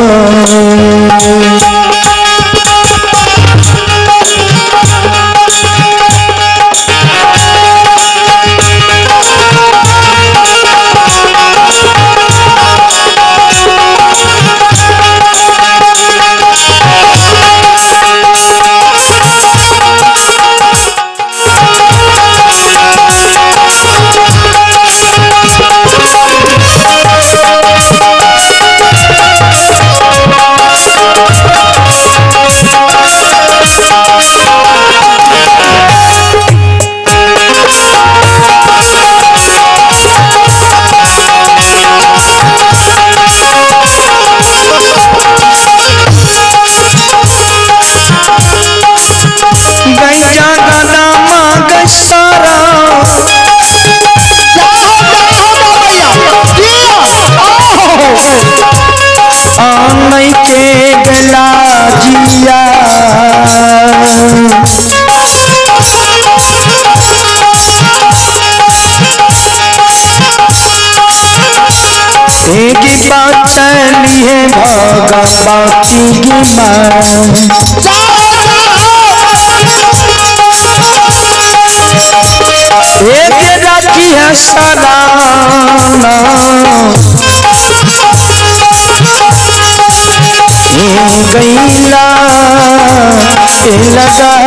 भगवती की एक राखी है सराना गैला लगा।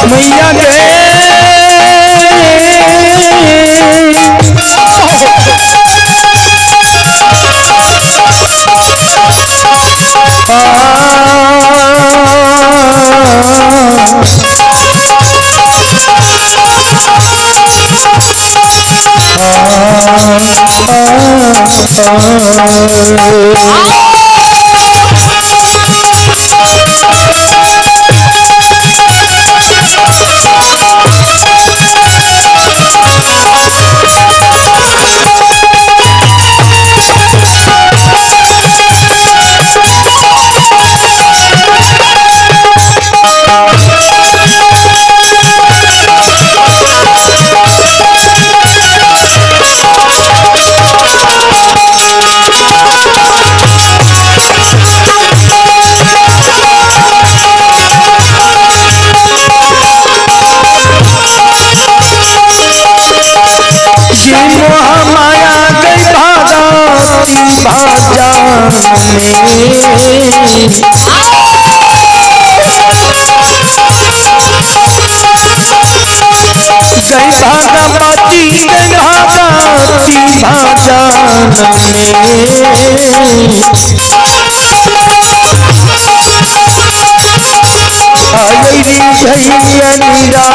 मैया भजन में। गई भगवती गई भगवती भजन में। आई भैया निरा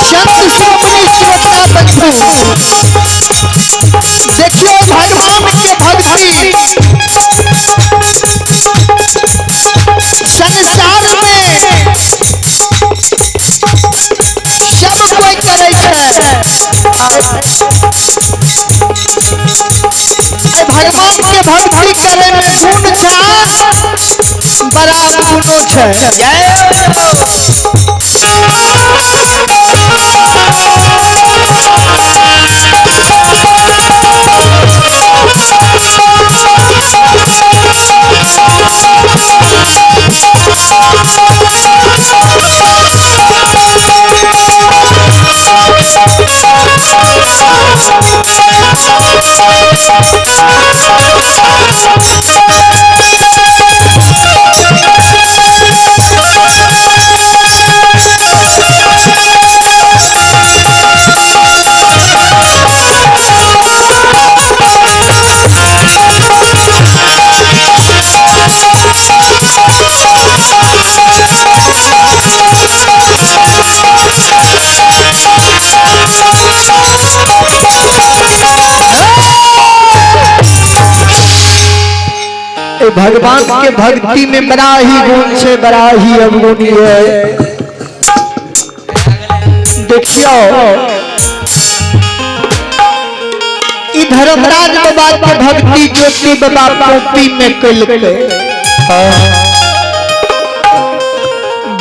संत शिरोमणि श्रोता बंधु, देखियो भगवान के भक्ति संसार में सब कोई करे छै। भगवान के भक्ति करे में गुण छै, बड़ा गुणो छै। भगवान के भक्ति में बड़ा ही गुण छे, बड़ा ही अवगुण है। देखियो ई धर्मराज बाबा के भक्ति ज्योति बाबा पोपी में कलके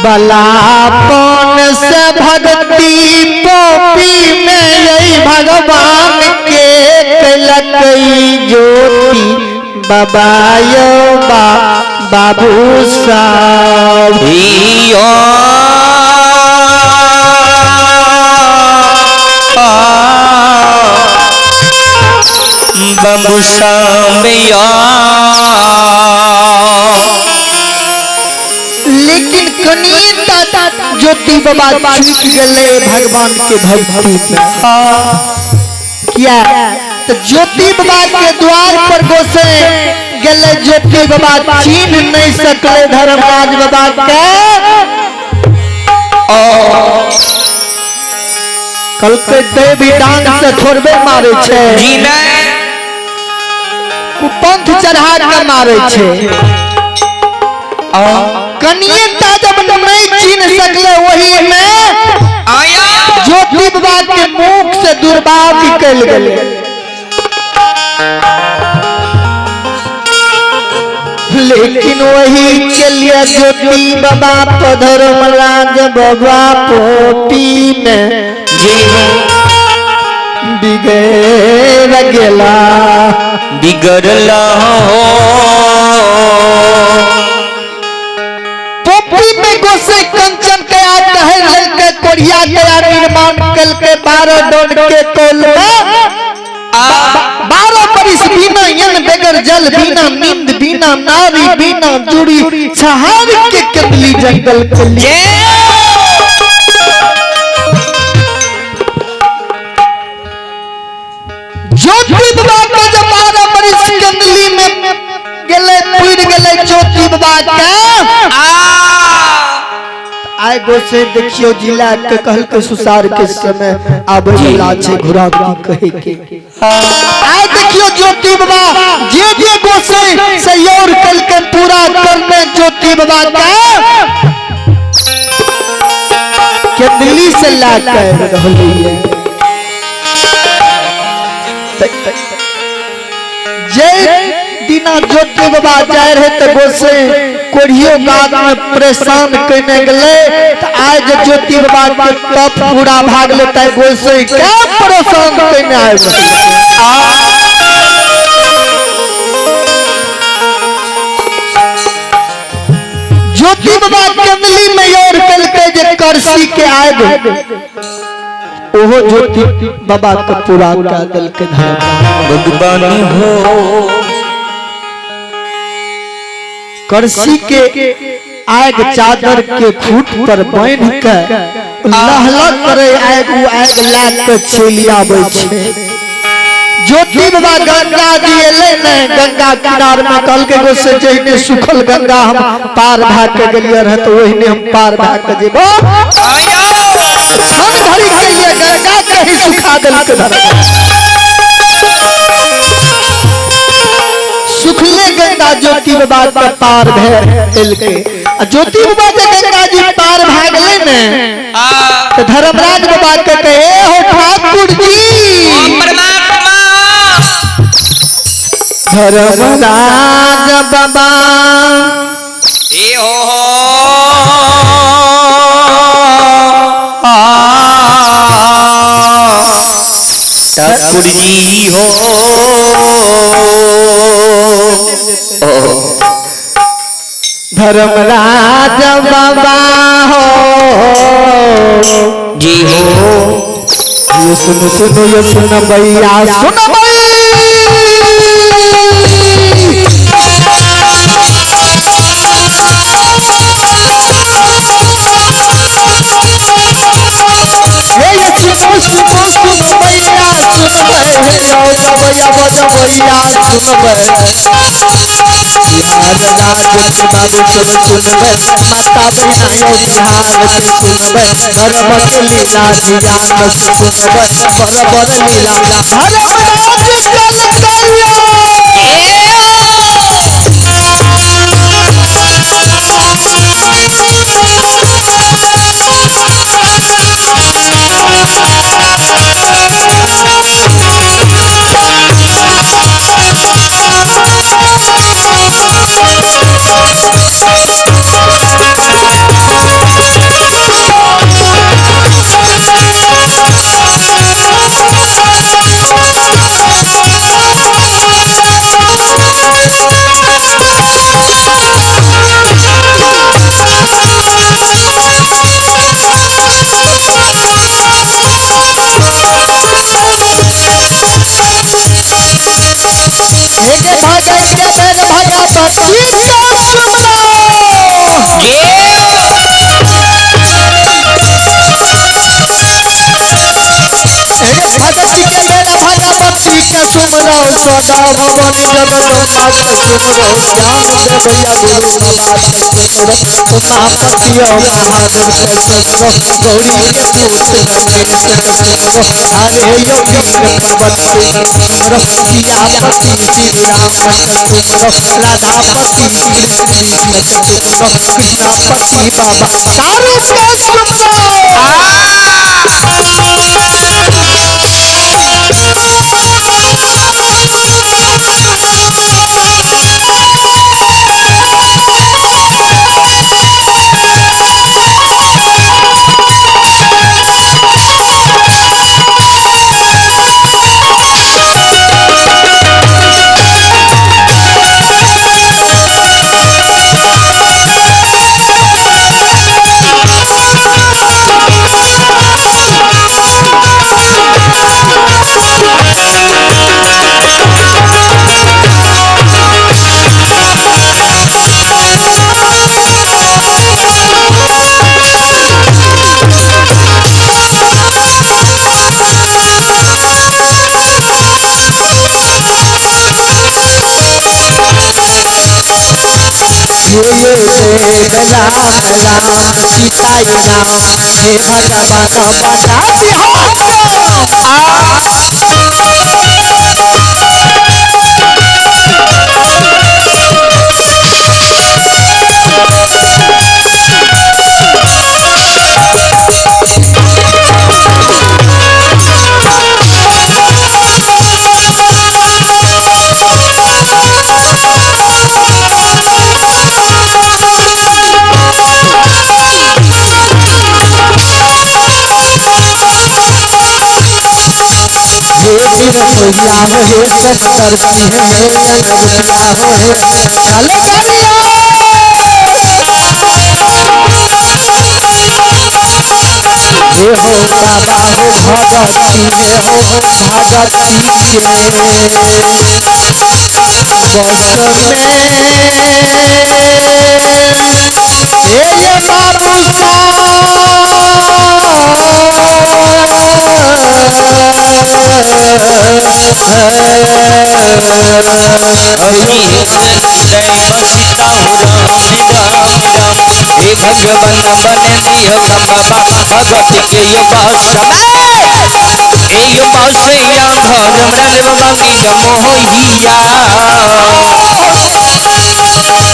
बलापन से भक्ति पोपी में यही भगवान के कलकई ज्योति बाबा यो बाबू साहब। बाबू साहब। लेकिन कनिता ज्योति बाबा छूट गए भगवान के भक्ति में। किया तो ज्योति बाबा के द्वार पर गोसे गले, ज्योति बाबा छीन नहीं सकले धर्मराज बाबा के। कल के देवी डांग से थोड़बे मारे छे, कुपंथ चढ़ा के मारे छे। कनिए जब नहीं छीन सकले वही में आया ज्योति बाबा के मुख से दुर्भाव निकल गए। लेकिन वही के लिए ज्योति बाबा धर्मराज बाबा पोपी में बिगड़ गेला, बिगड़ला हो। पोपी में गोसे कंचन के दहर लेके कोरिया के निर्माण कल के 12 डोन के कोल में 12 बरिस बिना यन बगैर जल बिना नींद बिना नारी बिना जुड़ी छहार के कतली जंगल कली। ज्योति बाबा के जब 12 बरिस कंदली में गेले पुर गेले ज्योति बाबा के आए गोसे देखियो जिला के कहल के सुसार के समय आबे वाला छे घुरा की कहे के। आए देखियो ज्योति बाबा जे जे गोसे सहयोग कल के पूरा करने ज्योति बाबा का केंदली से ला कर रहली है। जे दिना ज्योति बाबा जाए रहे तो गोसे कोढ़ियो गात में परेशान कने गेलै त आइ जे ज्योति बाबा के तप पूरा भाग लेतै गोसाई के परेशान कने आबि। ज्योति बाबा कंदली में और कलकै जे करसी के आग ओहो ज्योति बाबा के पूरा कऽ देलकै। भगवान हो करसी के आग चादर के खूट पर बांध के लहलह करे आग, उ आग ला के चलि आबै छै। ज्योति बाबा गंगा जी एलै ने गंगा किनार में कहलकै गोसे जहिने सुखल गंगा हम पार भए के गेलियै रहे तऽ ओहिने हम पार भए के जेबो। क्षण भरि के लिए गंगा के ही सुखा देलकै। सुखले गंगा ज्योति बाबा के पार भेलकै। आ ज्योति बाबा के गंगा जी पार भए गेलै ने तऽ धर्मराज बाबा के कहे हो ठाकुर जी परमात्मा धर्मराज बाबा ए हो ठाकुर जी हो धर्मराज बाबा हो जी हो। ये सुन सुन ये सुन भैया सुन मोहिया हो हे सप्तर्षि हे अंगूठा हो हे चल हे हो बाबा हो भगवती हे हो भगवती के बस में हे बाबू हे भगवान बने दियो बाबा भगत के ये बस हे यो बसैया धर्मराज बाबा मोहिया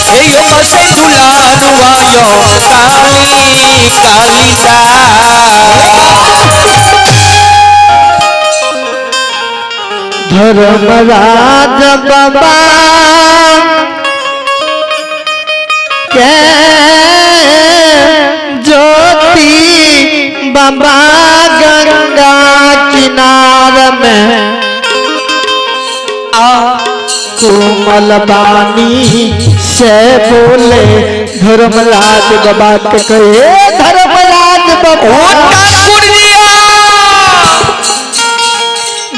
हे यो बसै दुलारुआ यो काली कालिता। धर्मराज बाबा के ज्योति बाबा गंगा किनार में आ कोमल बानी से बोले धर्मराज बाबा के कहे धर्मराज बाबा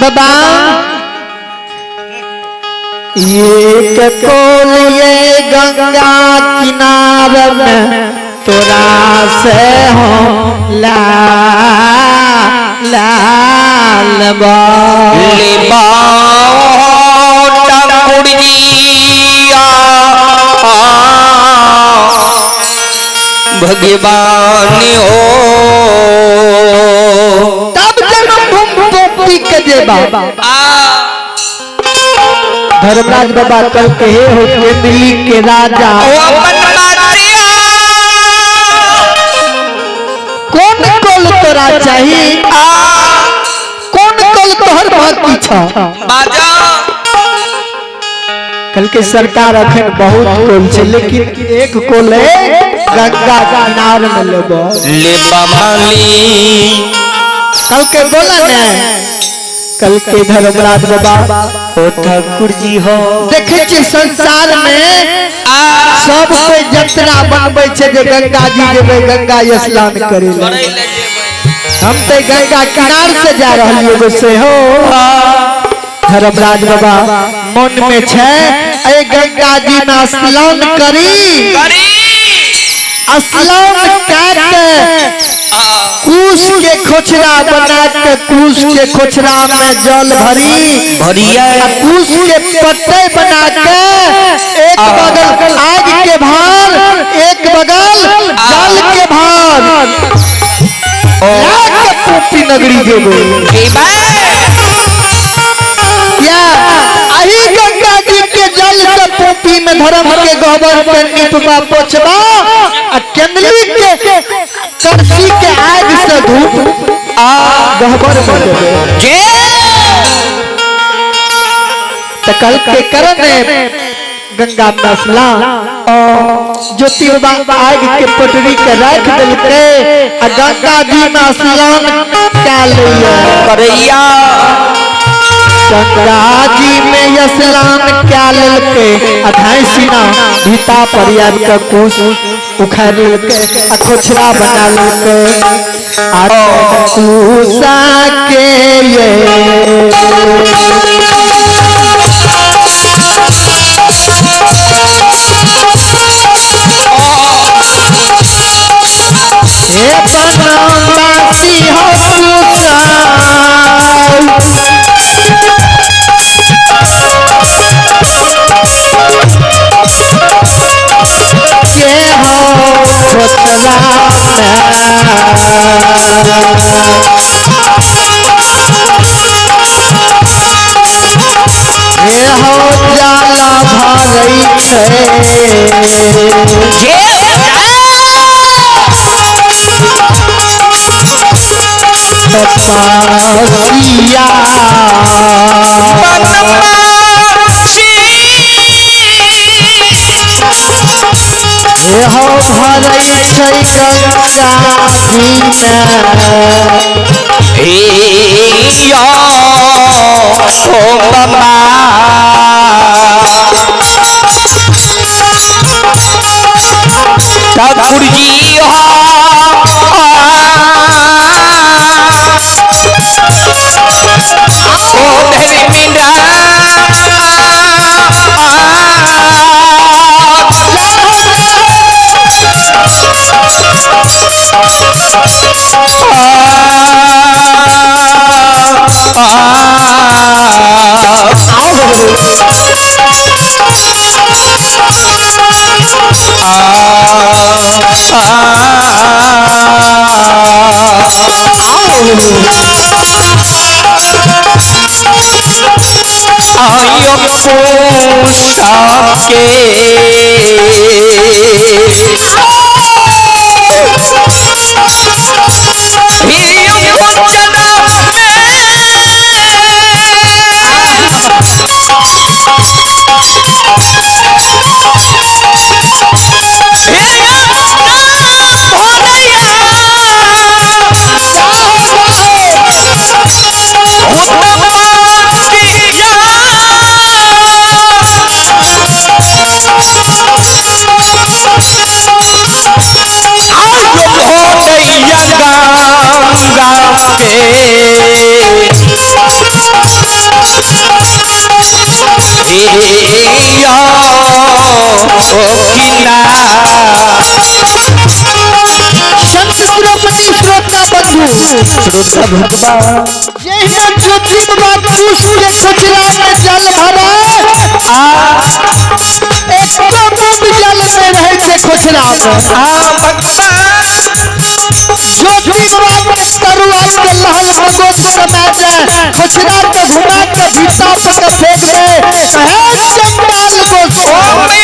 बाबा एक कोल ये गंगा किनार में तोरा से हो ला लाल ले ठाकुर जी भगवान हो तब जन्म भूमि के देबा। धर्मराज बाबा कल कहे हो केंद्री के राजा कौन कोल तोरा चाहिए कौन कोल तोहर बाकी छ। कल के सरकार अखन बहुत कोल छे लेकिन एक कोल है गंगा किनार में लेबो ले बाबाली। कल के बोला ने कल के धर्मराज बाबा ओ ठाकुर जी हो देखे छी संसार में सब कोई जतरा बनबै छे जे गंगा जी जेबै गंगा स्नान करे ले। हम तो गंगा किनार से जा रहलियै से हो धर्मराज बाबा मन में छे ए गंगा जी में स्नान करी स्नान करके कुश के खोचरा बना के कुश के खोचरा में जल भरी भरिया कुश के पत्ते बना के एक बगल आग के भार एक बगल जल के भार लाके पोपी नगरी जेबे या अही गंगा जी के जल से पोपी में धर्म के गोबर पे निपबा पोछबा आ केंदली के करसी के आग से धूप आ गहबर में देबे। तो कल के करण गंगा में स्नान और ज्योति बाबा आग के पटरी के रख दिलके आ गंगा जी में स्नान कए लिया करैया गंगा जी में स्नान कए लेलके आ धाइसिना भीता पर आबि के कुश उखाड़ लेलके आ खोछरा बना लेलके आ कुशा के ये हे बनवासी हो कुशा के हो खोचरा हे हो जाला भरै छै तपस्या हे हो भरै छै गंगा जी में हे या बाबा ठाकुर जी हो जहिना ज्योति बाबा कुश के खोचरा में जल भरा एको बूंद जल में रहे छै खोचरा में। ज्योति बाबा के तरुआ के लहल भगवत समय में खोचरा के घुमा के भीतर पर के फेंक दे हे चंडाल गोस्वामी।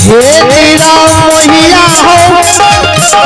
हे नीरा मोहिया हो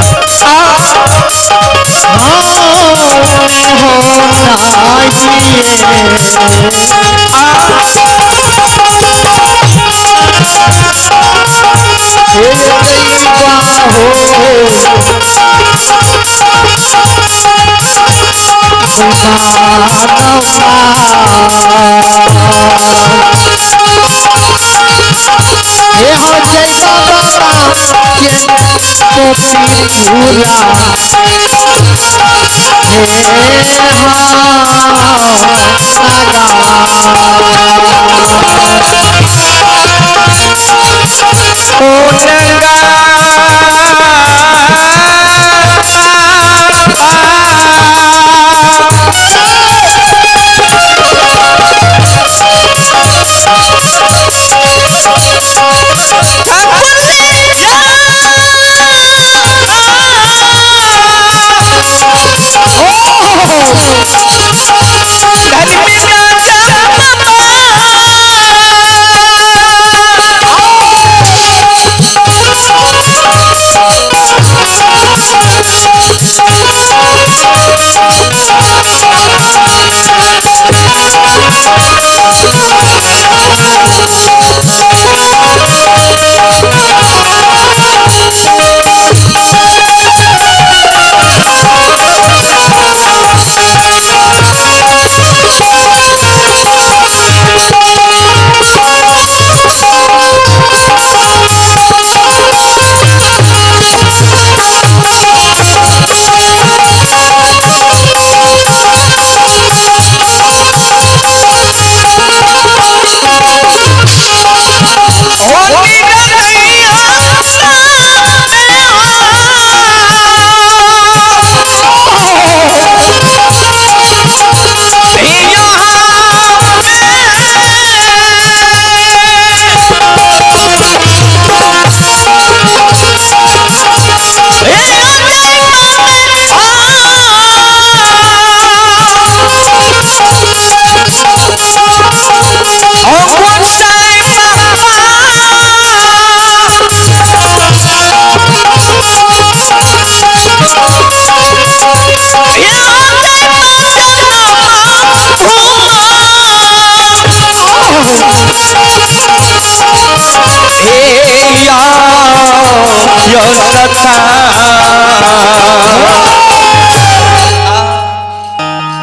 यो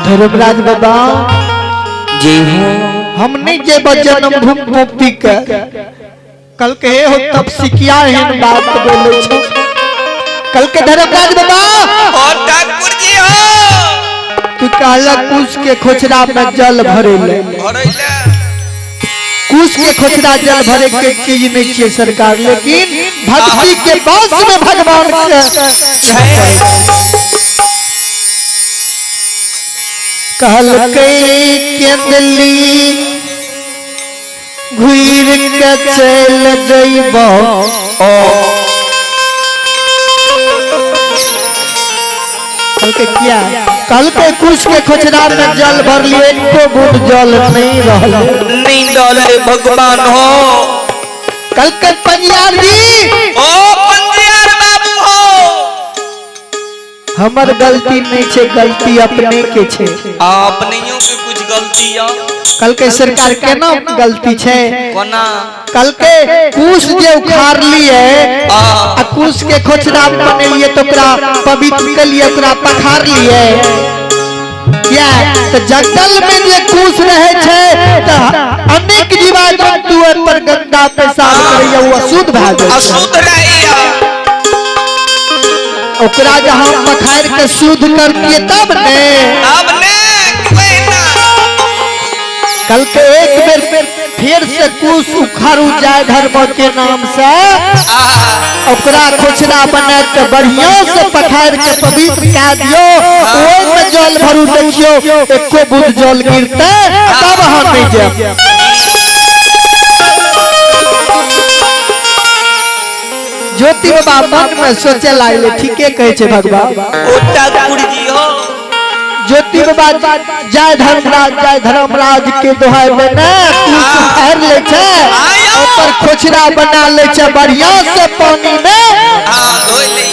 धर्मराज बाबा जी हो। हम नहीं जेब जन्म भूमि मुक्ति के कल के हे हो तब सिकिया एहन बात बोले छो। कल के धर्मराज बाबा और ठाकुर जी हो तू कहला कुश के खोचरा में जल भरे ले। भरैला कुश के खोचरा जल भरे के चीज नहीं चाहिए सरकार, लेकिन भक्ति के बस में भगवान के कहल के केंदली घुर के चल जइबो। कल के किया कल के कुश के खोचरा में जल भर लिए एको बूंद जल नहीं रहल। नहीं डले भगवान हो। कल के पंजियार जी ओ पंजियार बाबू हो हमर गलती नहीं छे, गलती अपने के छे। अपनियों के कुछ गलती है। कल के सरकार केना गलती छे? कोना कल के कुश जे उखाड़ लिए आ कुश के खोचरा बनेलिए तो ओकरा पवित्र के लिए ओकरा पखार लिए किया तो जंगल में जे कुश रहे छे तो अनेक जीवा जंतु पर गंगा पेशाब करैया ओ अशुद्ध भए जाइ छै। अशुद्ध रहैया। ओकरा जहाँ पखार के शुद्ध करतिए तब ने तब ने ना। कल के एक बेर फिर से कुश उखाड़ू जाय धर्म के नाम से ओकरा खोचरा बना के बढ़िया से पखार के पवित्र कह दियो, ओहि में जल भरू देखियो एको बूंद जल गिरते तब हम नहीं जाब। ज्योति बाबा मन में सोचे लागले ठीके कहे छे भगवान। ओ ठाकुर जी हो ज्योति बाबा जय धर्मराज जय धर्मराज के दोहाई में ने कुश उखाड़ ले छे ऊपर खोचरा बना ले छे बढ़िया से पानी में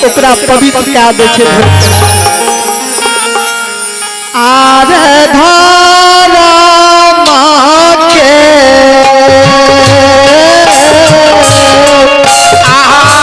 ओकरा पवित्र कह दे छे। आर धारा माँ के आय धारा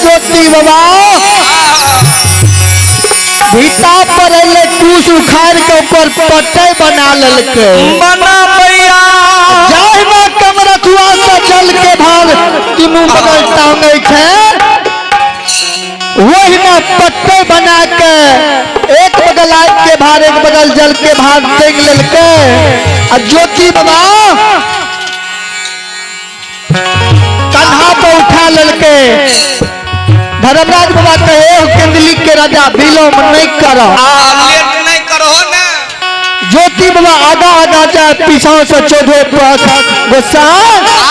ज्योति बाबा भीता पर अले टूस उखाड़ के ऊपर पट्टे बना ललके। बना भैया। जाहि में कमरथुआ से जल के भार तीनू बगल टांगे छै, वही में पट्टे बना के एक बगल आग के भार एक बगल जल के भार टांग ललके। आ ज्योति बाबा कन्हा पर उठा ललके। धर्मराज बाबा कहे हो केंदली के राजा विलोम नहीं करो, लेट नहीं करो ना। ज्योति बाबा आगा आगा जाए पीछा से चौधे पर गुस्सा आ रहा।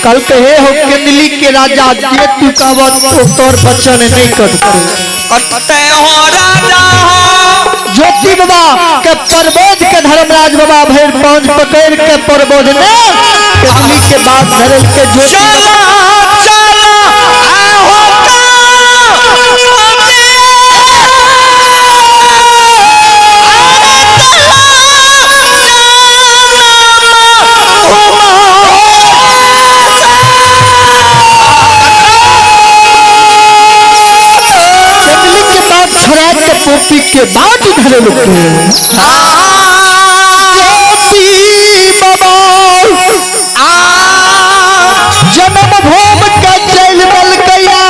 कल कहे हो केंदली के राजा जे तू कहबत तो तोर बचन नहीं कटते। कटते हो राजा हो। ज्योति बाबा के प्रबोध के धर्मराज बाबा भैर पांच पकड़ के प्रबोध ने केंदली के बात धरल के ज्योति चला चला आहो केंदली के बात छोड़ा के पोपी के बात धरल के ज्योति बाबा जन्म भूम के चल बल गया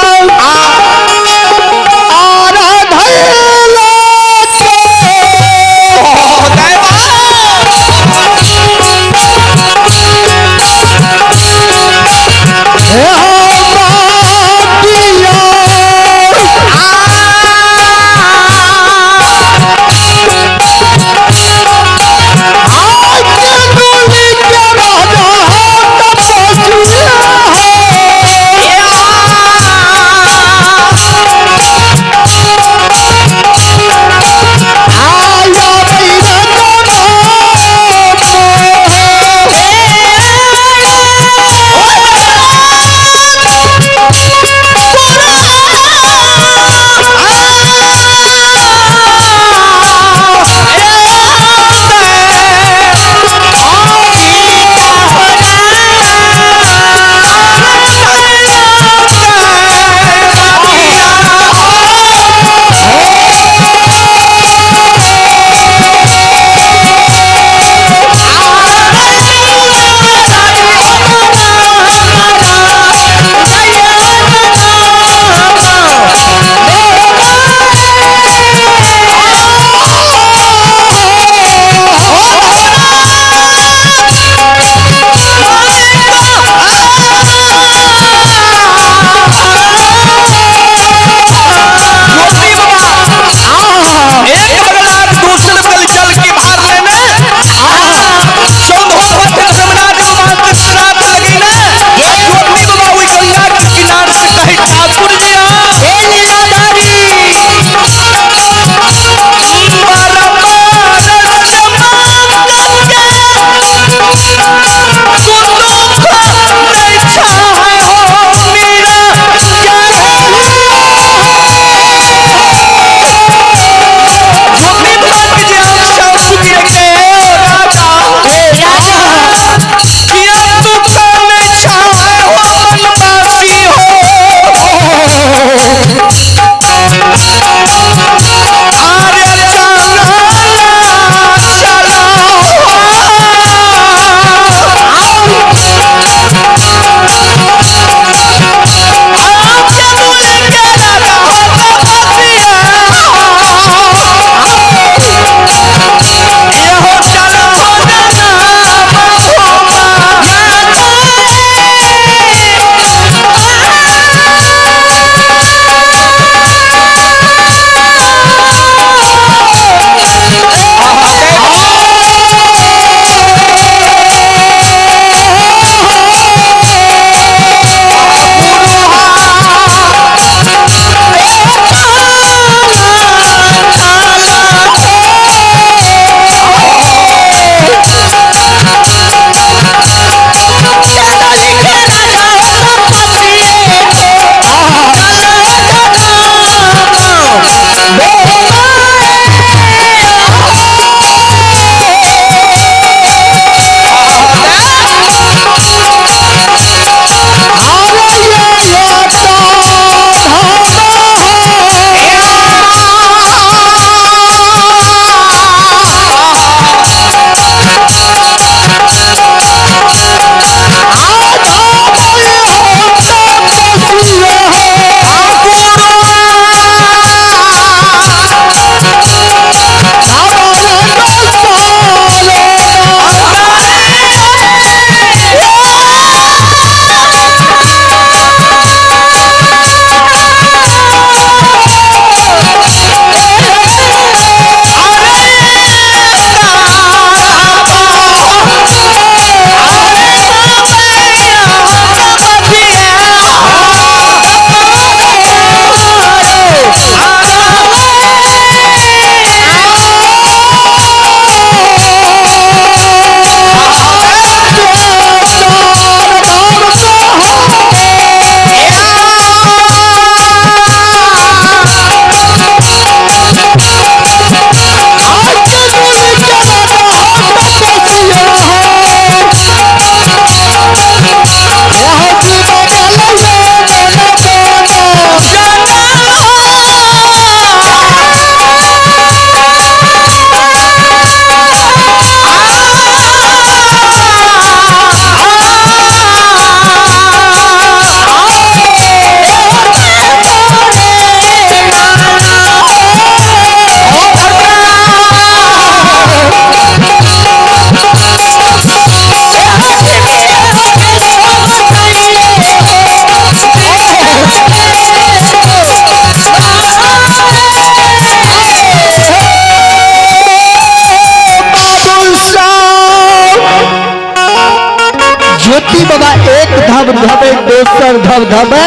दोसर धबधबे,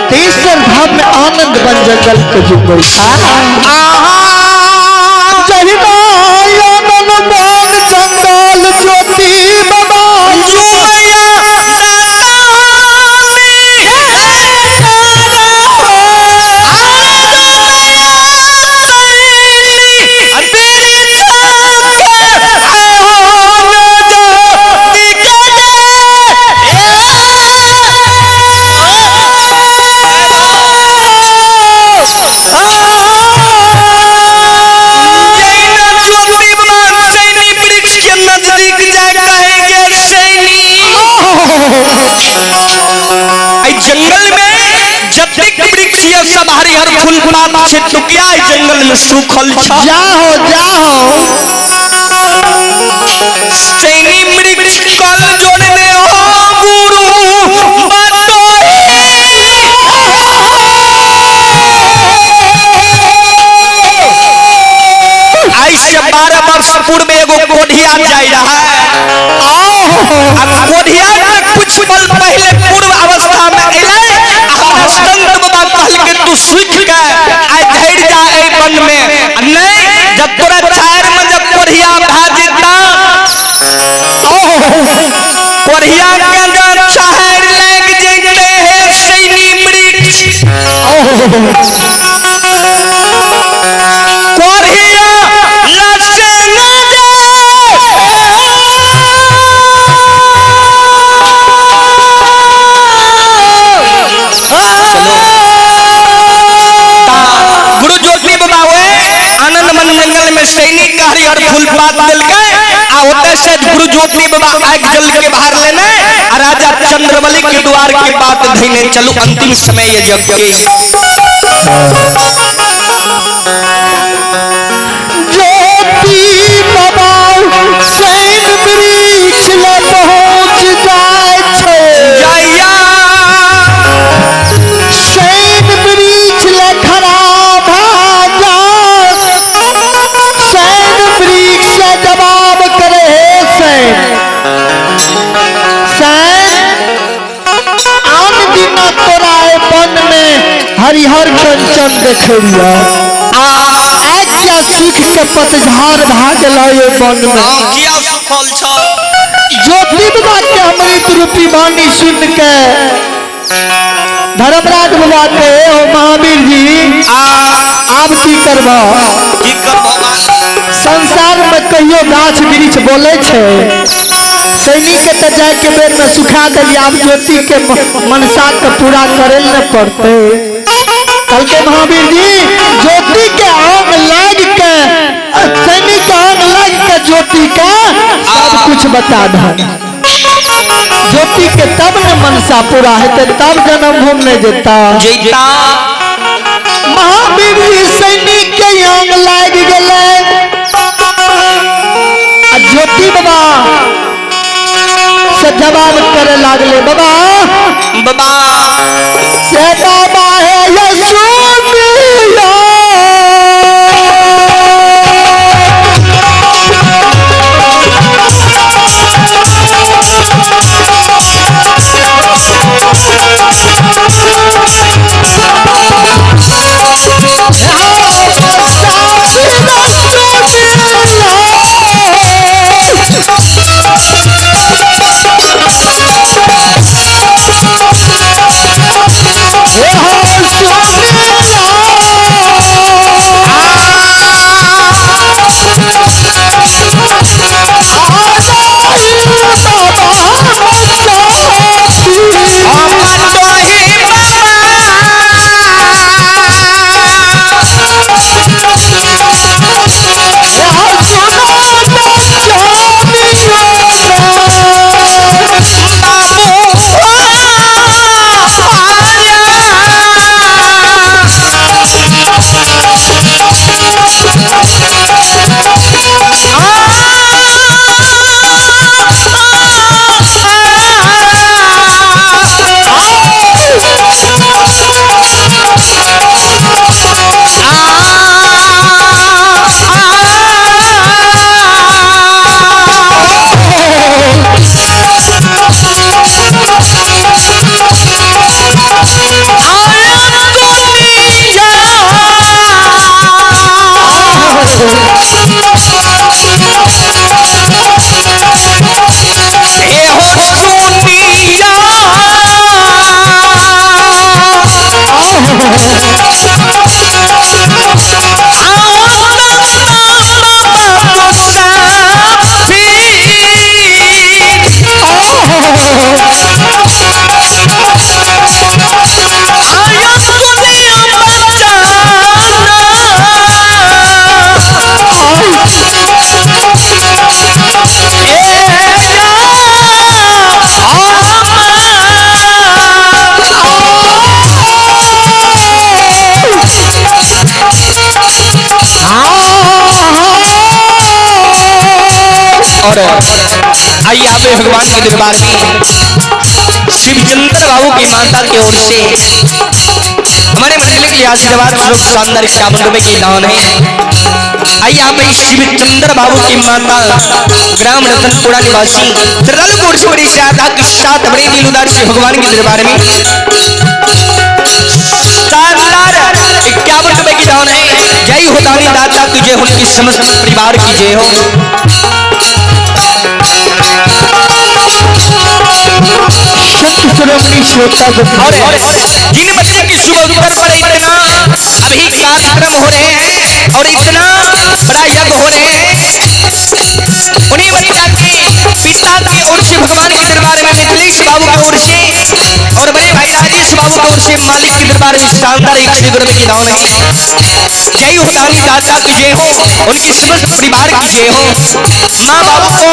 तेसर धाम में आनंद बन जंगल के जुम्बई। जहिना आनंद बन जंगल ज्योति बाबा जंगल में जतेक वृक्ष ये सब हरिहर फूल पात छै टुकिया जंगल में सूखल छ। जाहो जाहो सैनी वृक्ष कल जोड़ने हो गुरु आई से 12 वर्ष पूर्व एगो कोढ़िया जाय रहा है। कोढ़िया के कुछ पल पहले पूर्व अवस्था में एलै आ हमरा संत बाबा कहलकै तू सुख के आइ झड़ि जा एहि वन में, आ नहीं जब तोरा छायर में जब कोढ़िया भए जेता, कोढ़िया के जब छायर लागि जेतै हे सैनी वृक्ष, कोढ़िया लसन गुरु ज्योति बाबा वे आनंद मन जंगल में सैनिक हरिहर फूल पात देलकै आ ओतय से गुरु ज्योति बाबा आगि जल के बाहर लेने आ राजा चंद्रबली के द्वार के बात धीने। चलू अंतिम समय ये जग के ज्योति बाबा सैन वृक्ष ले पहुँच जाय छै, जया सैन वृक्ष ले खड़ा भा जाय, सैन वृक्ष से जवाब करे हे सैन, सैन आन दिना तोरा ए वन में हरिहर कंचन देखेलिया, आज्ञा सुख के पतझार भा गेल ये वन में। किया सुखल छ ज्योति बाबा के अमृत रूपी वाणी सुन के धर्मराज बाबा के हो महावीर जी आब की करबह, की करबह? संसार में कहियो गाछ वृक्ष बोले छै, सैनिक के तऽ जाय के बेर में सुखा देली, आब ज्योति के मनसा के पूरा करे न पड़ते। कहलकै महावीर जी ज्योति के आंग लाग के, सैनिक के आंग लाग के ज्योति के सब कुछ बता दह, ज्योति के तब न मनसा पूरा हेतै, तब जन्म भूमि नहीं जेता। जेता महावीर जी सैनिक के आंग लाग गेलै आ ज्योति बाबा से जवाब करे लागले, बाबा बाबा से बाबा है Oh, और आइए आप भगवान के दरबार में शिवचंद्र बाबू की माता की ओर से हमारे मंडली के आशीर्वाद स्वरूप शानदार 51 रुपए की दान है। आइए आप शिवचंद्र बाबू की माता ग्राम रतनपुरा निवासी श्रद्धालु की ओर से बड़ी श्रद्धा के साथ बड़े दिल उदार से भगवान के दरबार में शानदार 51 रुपए की दान है। जय हो दानी दाता की जय हो, उनकी समस्त परिवार की जय हो। संत शिरोमणि श्रोता और जिन बच्चे के शुभ अवसर पर इतना अभी कार्यक्रम हो रहे हैं और इतना बड़ा यज्ञ हो रहे हैं, उन्हीं बच्चा के पिता की ओर से भगवान के दरबार में मिथिलेश बाबू की ओर से और बड़े भाई राजेश बाबू की ओर से मालिक के दरबार में शानदार 101 रुपए की दान है। जय हो दानी दाता की जय हो, उनके समस्त परिवार की जय हो। माँ बाबू को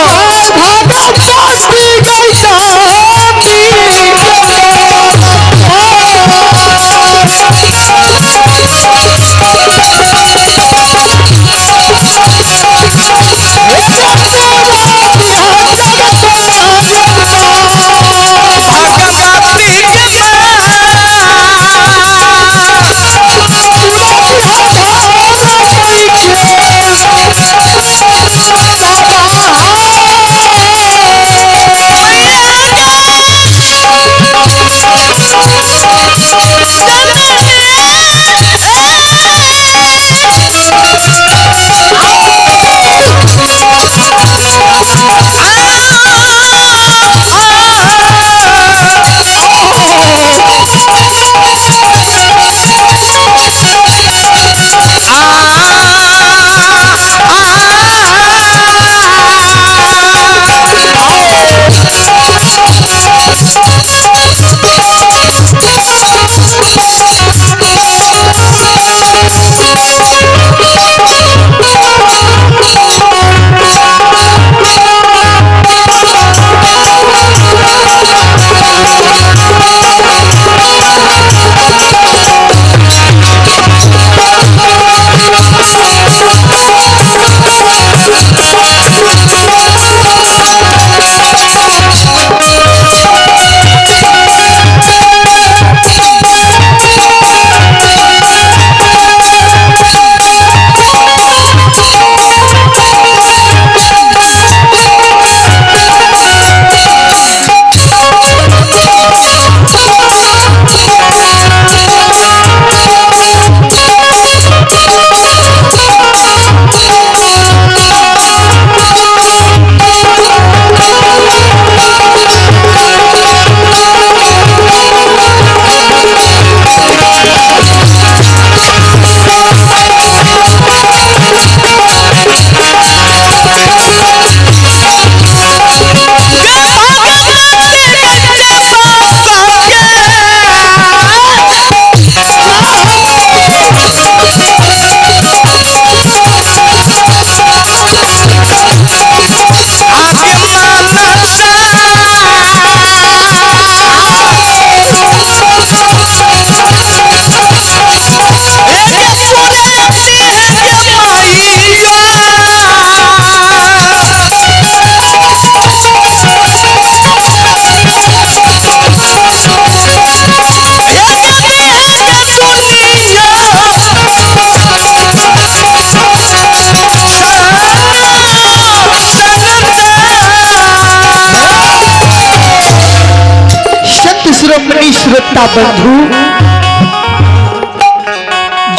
शिरोमणि श्रोता बंधु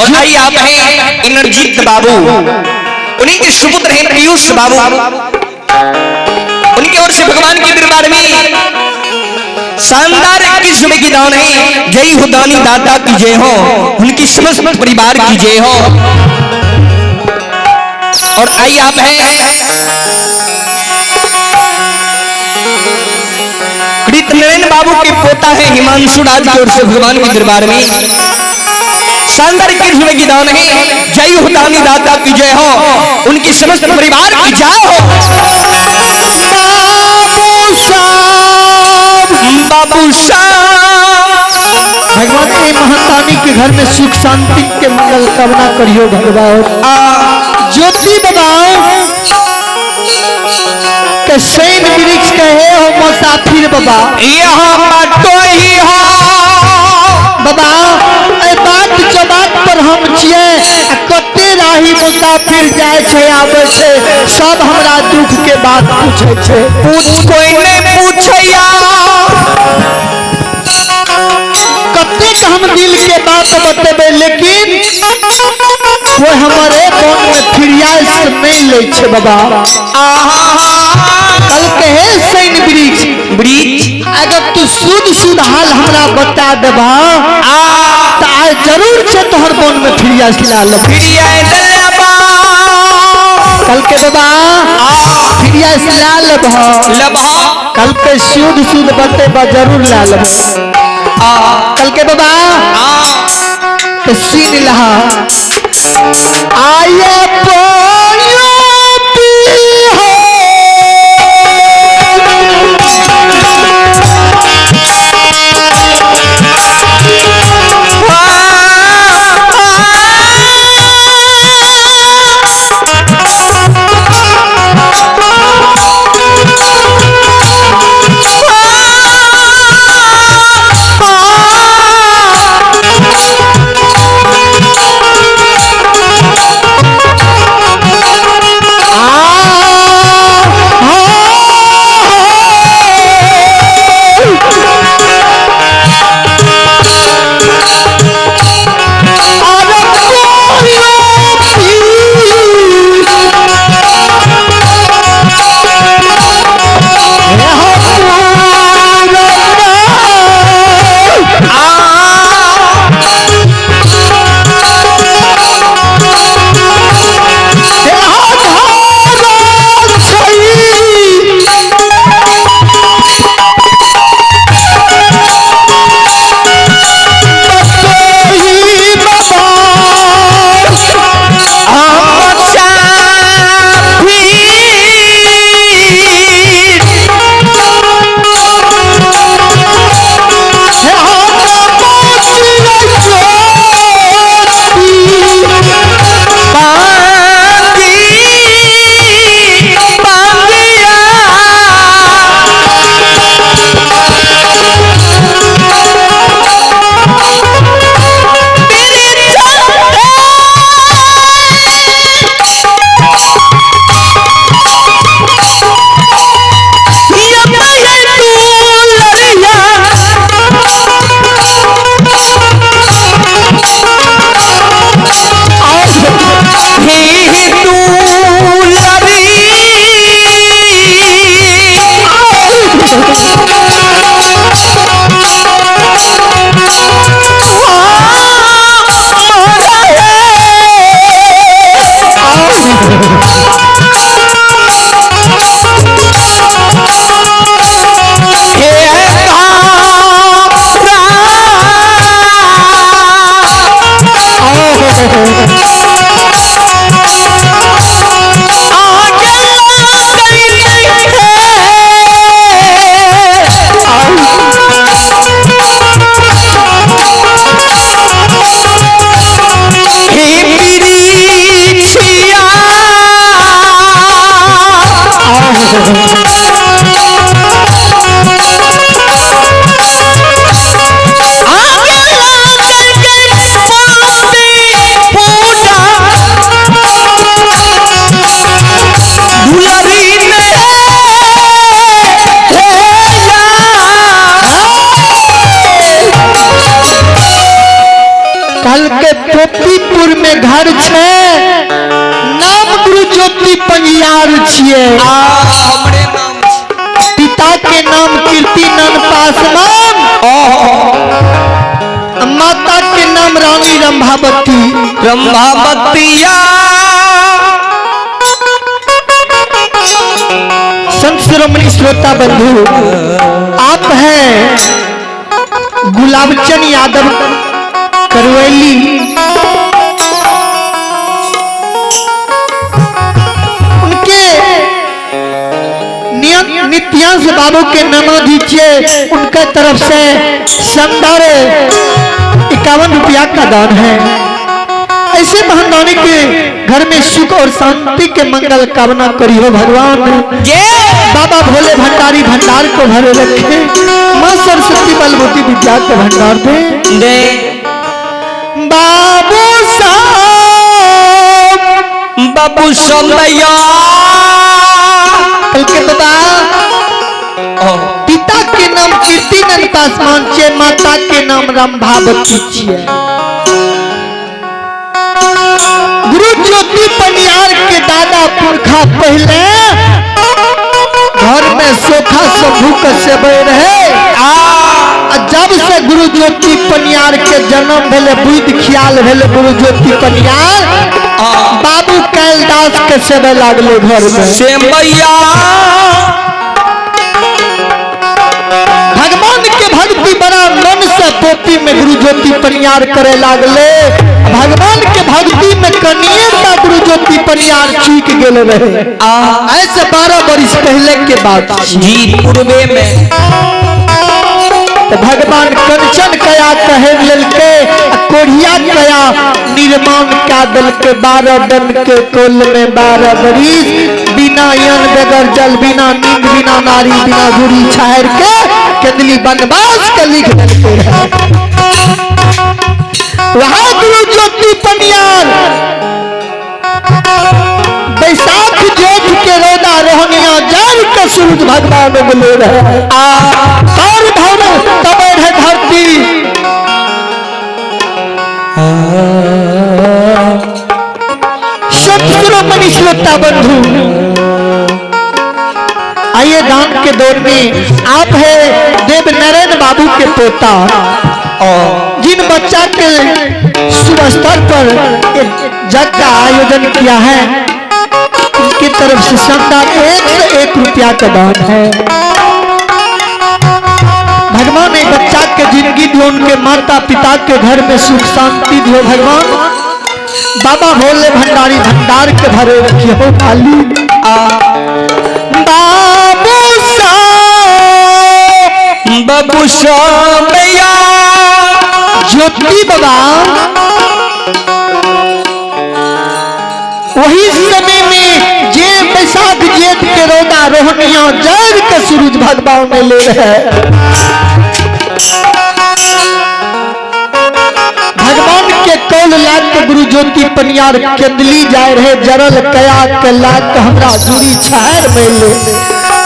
और आइए आप हैं इंद्रजीत बाबू, उन्हीं के सुपुत्र हैं पीयूष बाबू, उनकी ओर से भगवान के दरबार में शानदार 21 रुपए की दान है। जय हो दानी दाता की जय हो, उनकी समस्त परिवार की जय हो। और आई आप है कृतनारायण बाबू के पोता है हिमांशु राज की ओर से भगवान के दरबार में शानदार 21 रुपए की दान है। जय हो दानी दाता की जय हो, उनकी समस्त परिवार की जय हो। बाबू साहब भगवान के महतानी के घर में सुख शांति के मंगल कामना करियो भगवान। ज्योति बाबा के सैन वृक्ष कहे हो मुसाफिर बाबा, यहाँ बाटो ही हो बाबा ए बात जबात पर हम छिए, कते राही मुसाफिर जाए छे आवे छे, सब हमरा दुख के बात पूछे छे। पूछ कोई नहीं पूछैया, कतेक हम दिल के बात बतेबे, लेकिन कोई हमारे मन में फिरियाज नहीं ले छे बाबा। कल कहे सैन वृक्ष ब्रिज, अगर तू शुद्ध शुद्ध हाल हमरा बता देबा तो आज जरूर छे तोहर मन में फिरियाज ला लेब। कल के बाबा फिरियाज ला लेब, कल के शुद्ध शुद्ध बतेबा जरूर ला लेब। कल के बाबा तो सीन लहा आये कल के पोपीपुर में घर छे, नाम गुरु ज्योति पंजियार छिए, पिता के नाम नाम कीर्तिनंद पासवान, माता के नाम रानी रंभावती। रंभावतिया। संत शिरोमणि श्रोता बंधु, आप हैं गुलाबचंद यादव करवैली, उनके नित्यांश बाबू के ननोदीचे, उनके तरफ से शानदार 51 रुपया का दान है। ऐसे महादानी के घर में सुख और शांति के मंगल कामना करियो भगवान। बाबा भोले भंडारी भंडार को भरे रखे, माँ सरस्वती बलबुद्धि विद्या के भंडार दे दे। बाबू साहब बाबू समैया कल के बाबा पिता के नाम कीर्तिनंद पासवान छे, माता के नाम रंभावती छे। गुरु ज्योति पनियार के दादा पुरखा पहले घर में सोखा शंभू के सेवे रहे। आ जब से गुरु ज्योति पनियार के जन्म भेले, बुद्धि ख्याल भेले गुरु ज्योति पनियार बाबू कैलदास के सेवे लागले घर में सेवैया। भगवान के भक्ति बड़ा मन से पोती में गुरु ज्योति पनियार करे लागले। भगवान के भक्ति में कनिए का गुरु ज्योति पनियार चूक गेल रहे। ऐसे 12 बरिस पहले के बात जी पूर्वे में। तो भगवान कंचन कया कहे ललके, कोढ़िया कया निर्माण का दल के 12 दन के कोल में 12 बरिस बिना यन बगैर जल, बिना नींद, बिना नारी, बिना गुरी छायर के केंदली बनवास के लिख देते हैं। वहां गुरु ज्योति पनियार बैसाख जेठ के रोदा रोहनिया जल के सूरज भगवान बोले रहे। और भवन तबे है धरती। शिरोमणि श्रोता बंधु, आइए दान के दौर में आप है देव नारायण बाबू के पोता, जिन बच्चा के शुभ स्तर पर एक यज्ञ का आयोजन किया है, उनकी तरफ से शानदार 101 रुपया का दान है। भगवान एक बच्चा के जिंदगी दो, उनके माता पिता के घर में सुख शांति दो भगवान। बाबा भोले भंडारी भंडार के भरे रखियो खाली। बाबू साहब बाबू सामैया ज्योति बाबा वही समय में जे बैसाख जेठ के रोदा रोहनिया जड़ के सूरज भगवान में ले रहे। भगवान के कौल लाग के गुरु ज्योति पनियार केंदली जाए रहे, जरल कया के लाग के हमरा दूरी छहर में ले।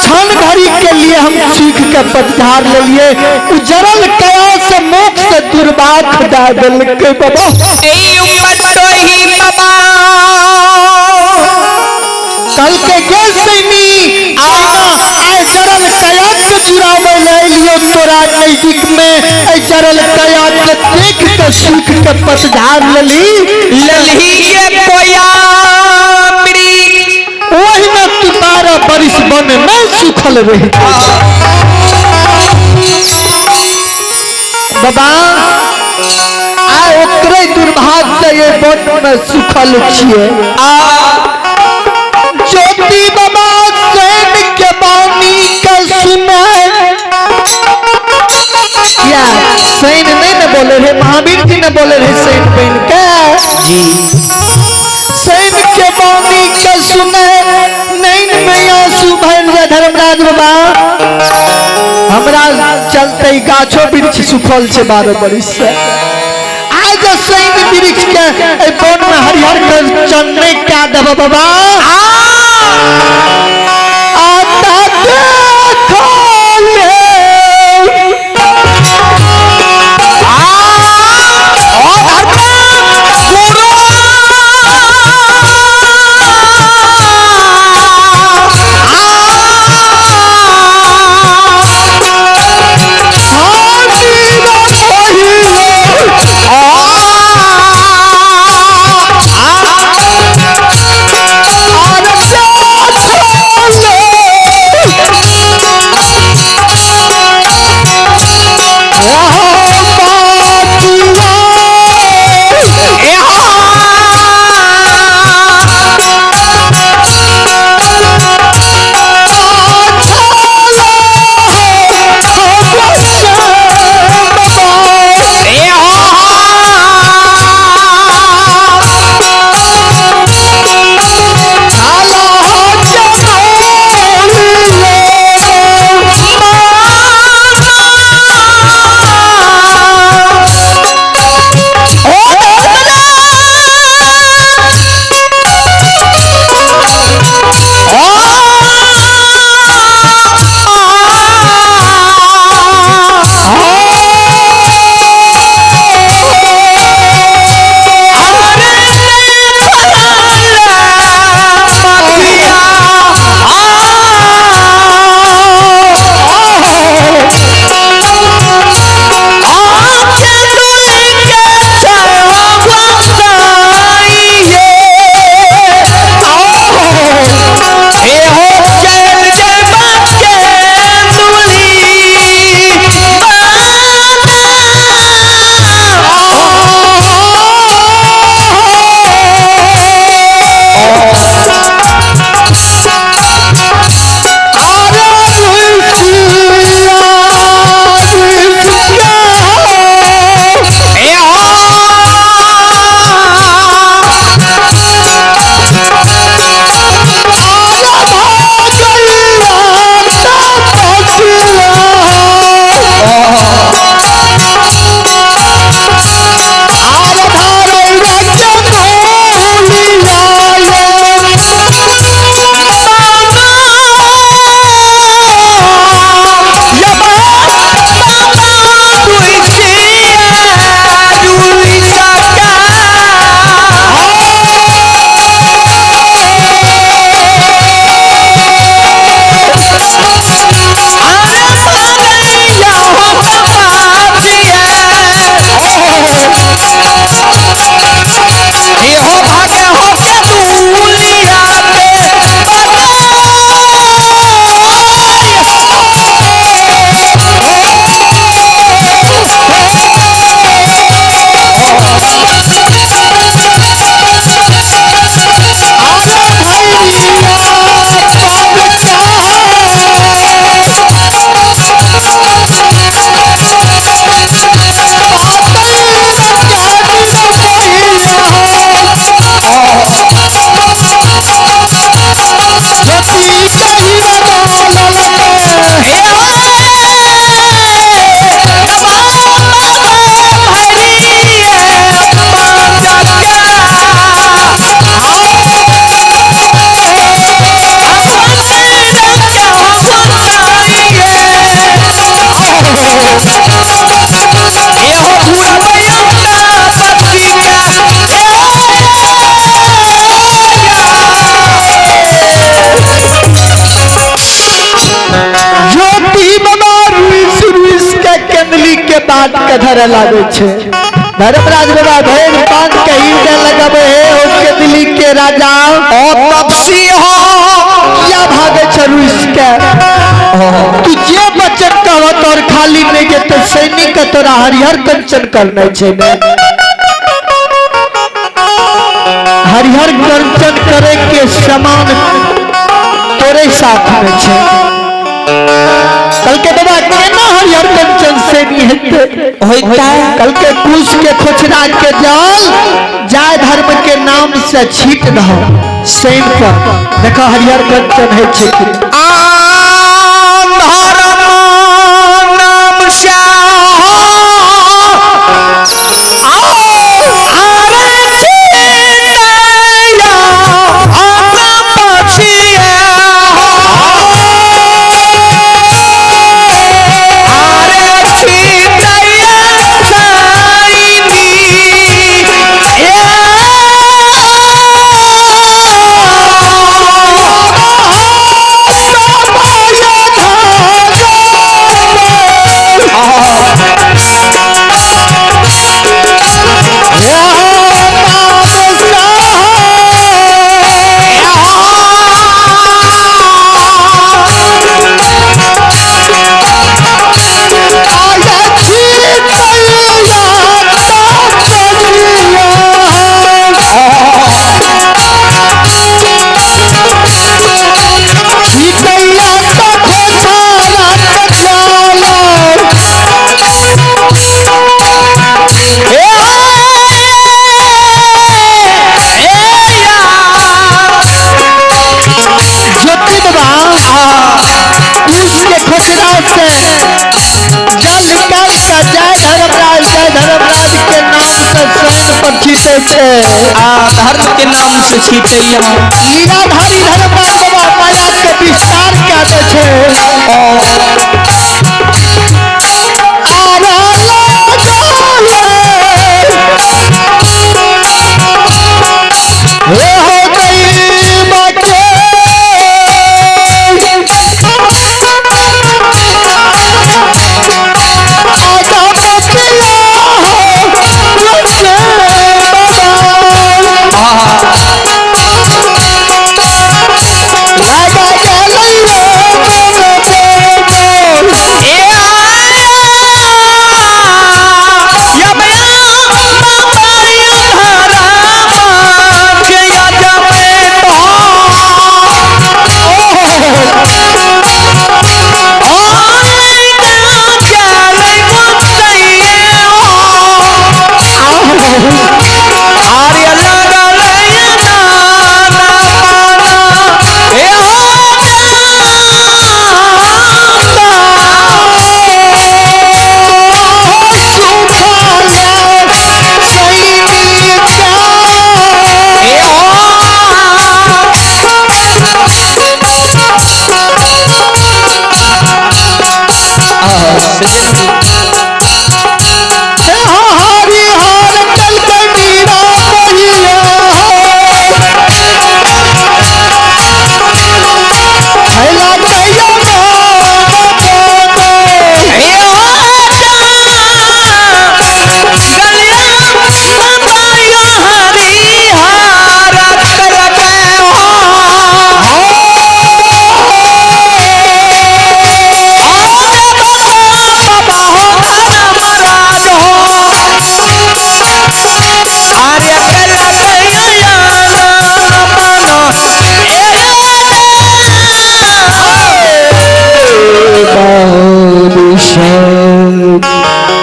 क्षण घड़ी के लिए हम सीख के पतझार ले लिए, उजरल कया से मोक्ष से दुर्बाख दा दिल के बाबा। कल के गे सैनी आए जरल कया के जुड़ावे ले लियो तोरा नजदीक में, जरल कया के देख के सीख के पतझार लली ललही के कोया वही में तू 12 बरिस बन में सुखल रही। बाबा आ ओकरे दुर्भाग्य से ये वन में सुखल छिए। ज्योति बाबा सैन के बानी के सुने क्या सैन नहीं ने बोले रहे, महावीर जी ने बोले रहे सैन बन के जी। सैन के बानी के सुने नैन में आंसू भर रहे धर्मराज बाबा। हमरा चलते गाछो वृक्ष सुखल छे 12 बरिस से। आज सैन वृक्ष के वन में हरिहर के चन्ने क्या देब बाबा। आता देखो ले के धरे लागै छै। धर्मराज बाबा भरि पान के हृदय लगाबै हे ओके दिल्ली के राजा ओ तपसी हो किया भागै छै रुस के? तू जे वचन कहत और खाली नहीं जेतै, सैनिक के तोरा हरिहर कंचन करने छै ने। हरिहर कंचन करे के समान तोरे साथ में छै। कल के बाबा केना हरिहर कंचन सैनी हेतै? होइता। कल के कुश के खोचरा के जल जाय धर्म के नाम से छीट दहो सैन पर, देखो हरिहर कंचन है छै कि। धर्म नाम से ज्योति बाबा कुश के खोचरा से जल निकाल के जय धर्मराज जय धर्मराज के नाम से सैन पर छीटे छै। आ धर्म के नाम से छीटैया लीलाधारी धर्मराज बाबा माया के विस्तार कए दै छै। हे हो गई बाटे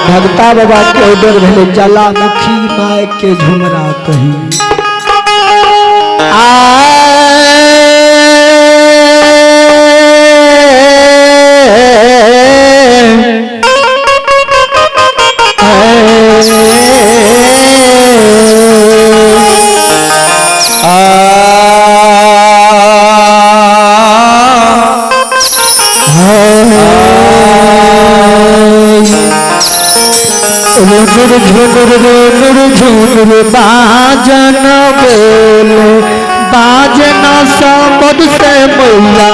भगता बाबा के उधर भेले ज्वालामुखी my के झुमरा कही। झुमर बाजन बोल बाजना सबद से मैया।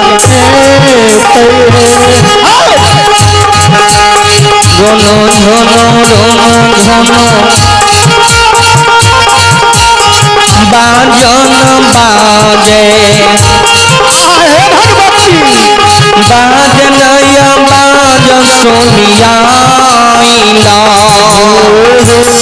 রোনো ঝোনো রোনো ঝোনো বাজন বাজে বাজন বাজ শুনিয়া বাজন বলে বাজন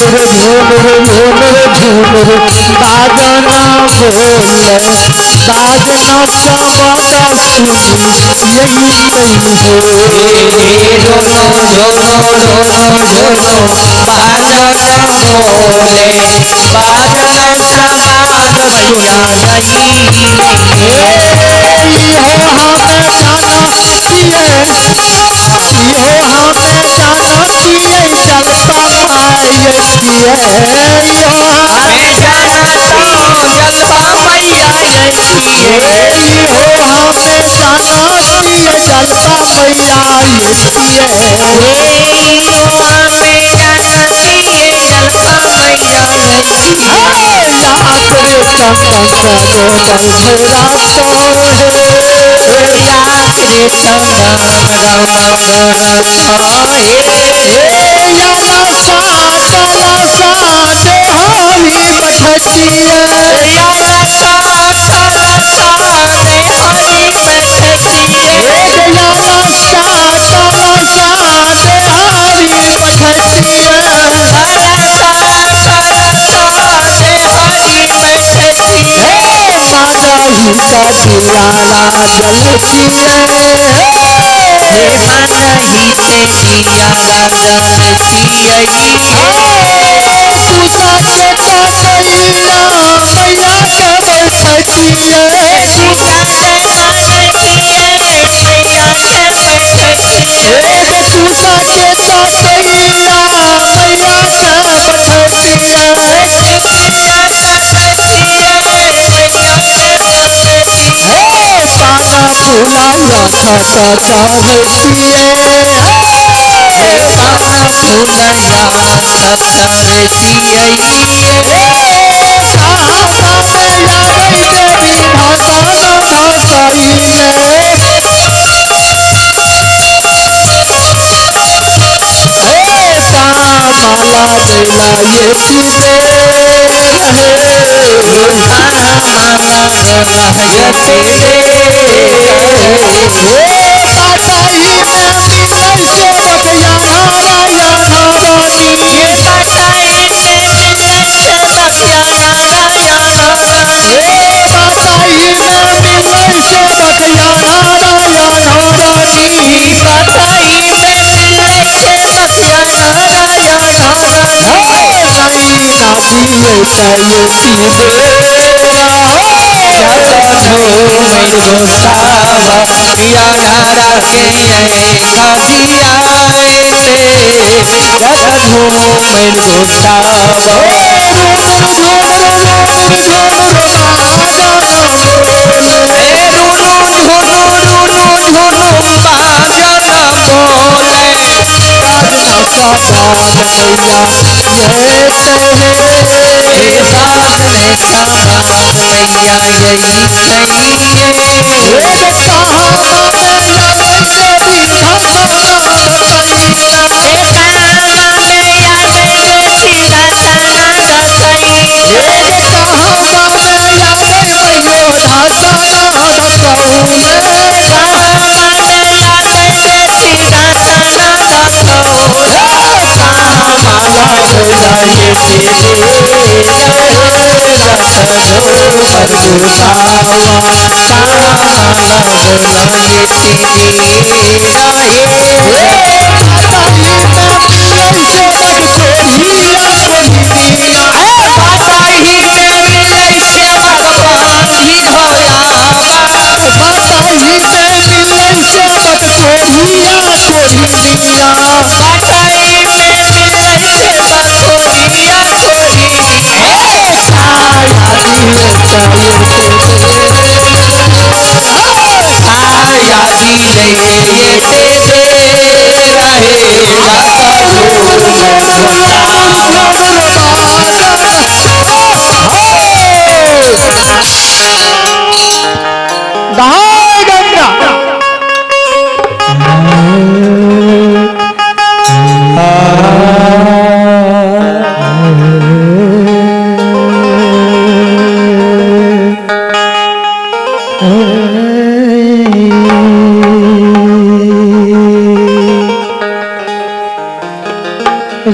Ganga.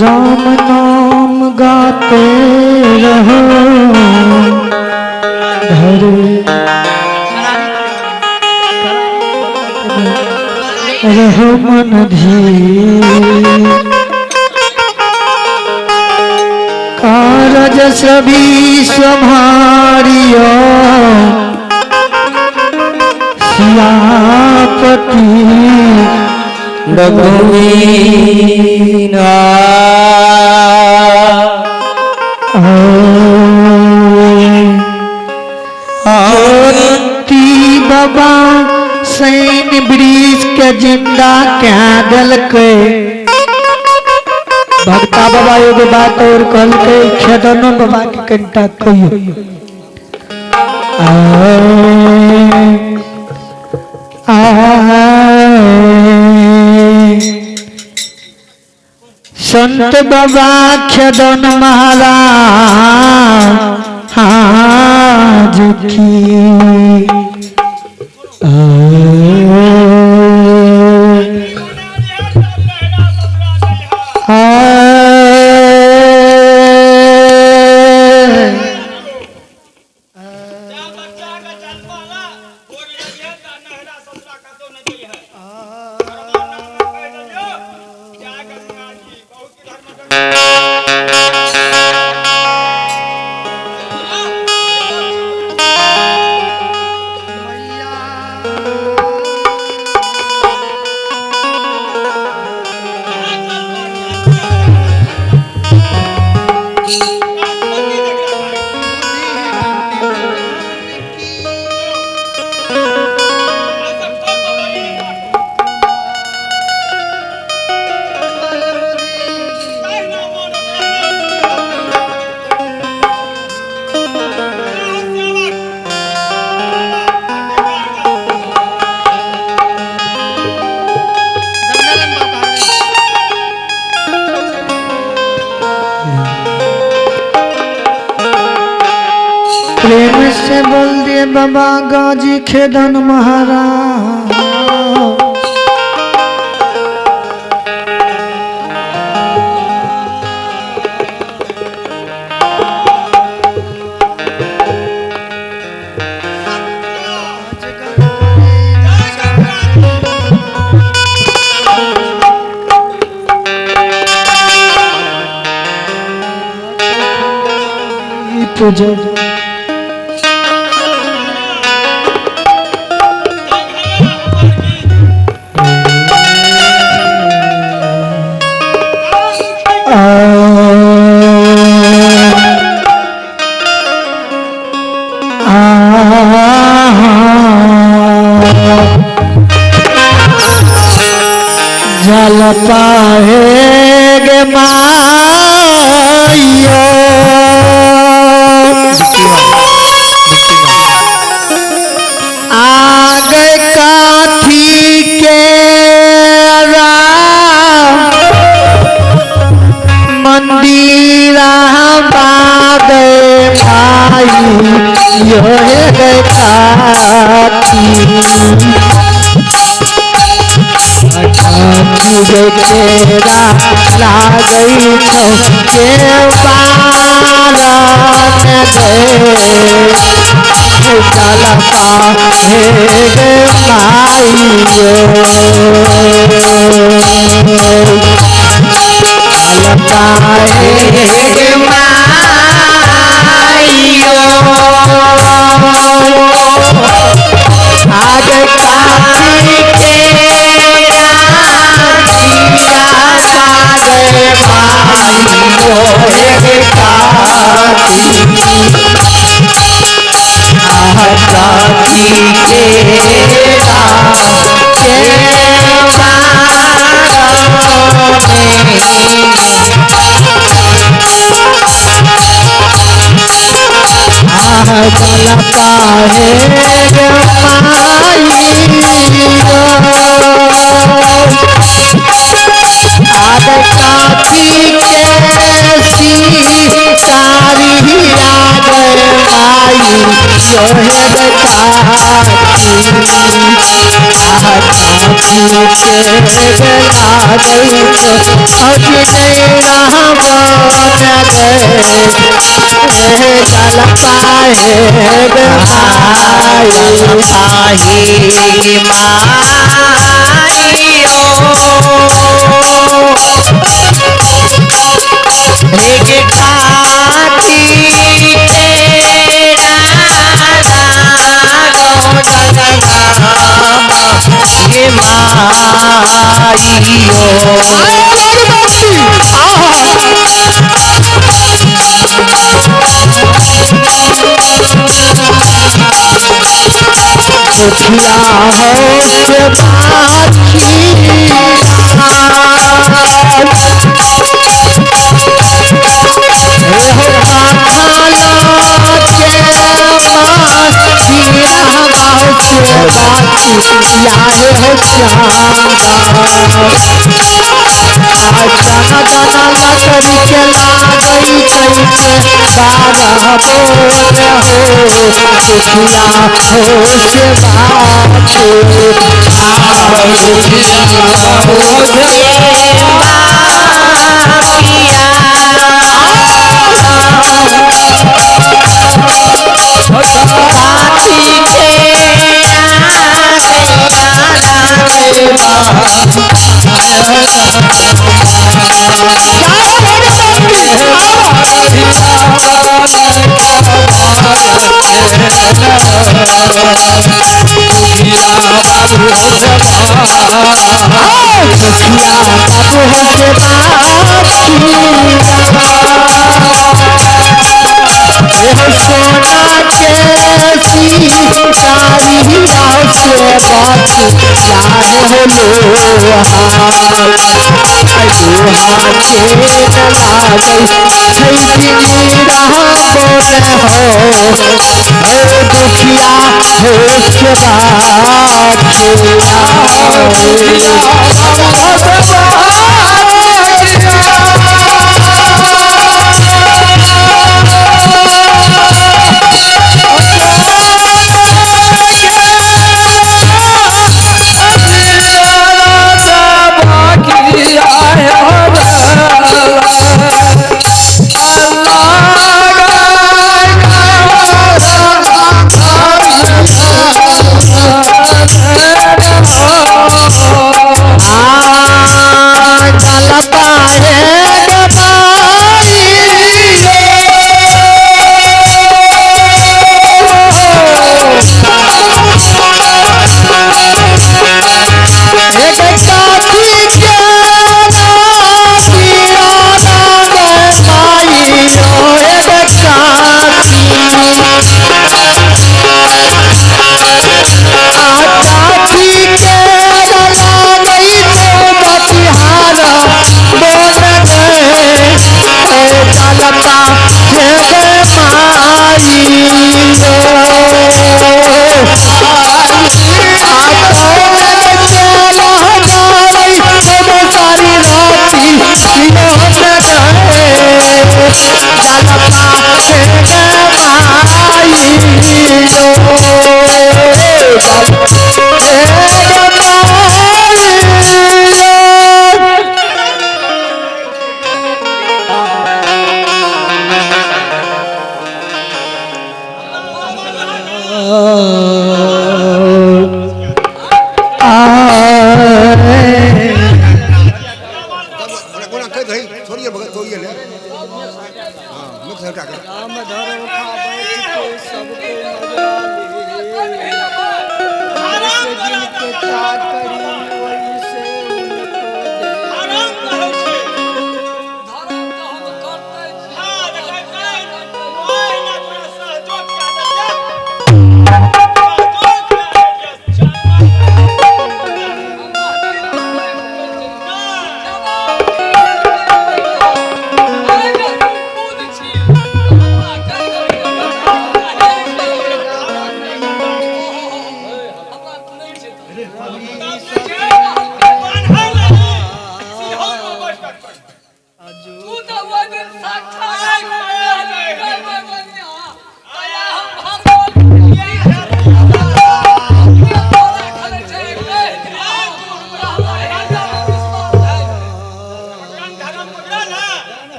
राम नाम गाते रहो घर रहो मन धीर कारज सभी संभारियो सियापति रघुवीरा। ज्योति बाबा सैन ब्रिज के जिंदा क्या दिलकै। भक्ता बाबा एगो बात और कहलकै खेदनो बाबा के कनिटा कहियो। संत बाबा खेदन महाराज की प्रेम से बोल दिए बाबा गाजी खेदन महाराज। पूजा जल पाएगे माइयो आगे काथी के मंदिरा बागे माई यो गे काथी केरा लागई तो के बारन गे चल पाहे गे माइयो चल पाहे गे माइयो आगे काथी के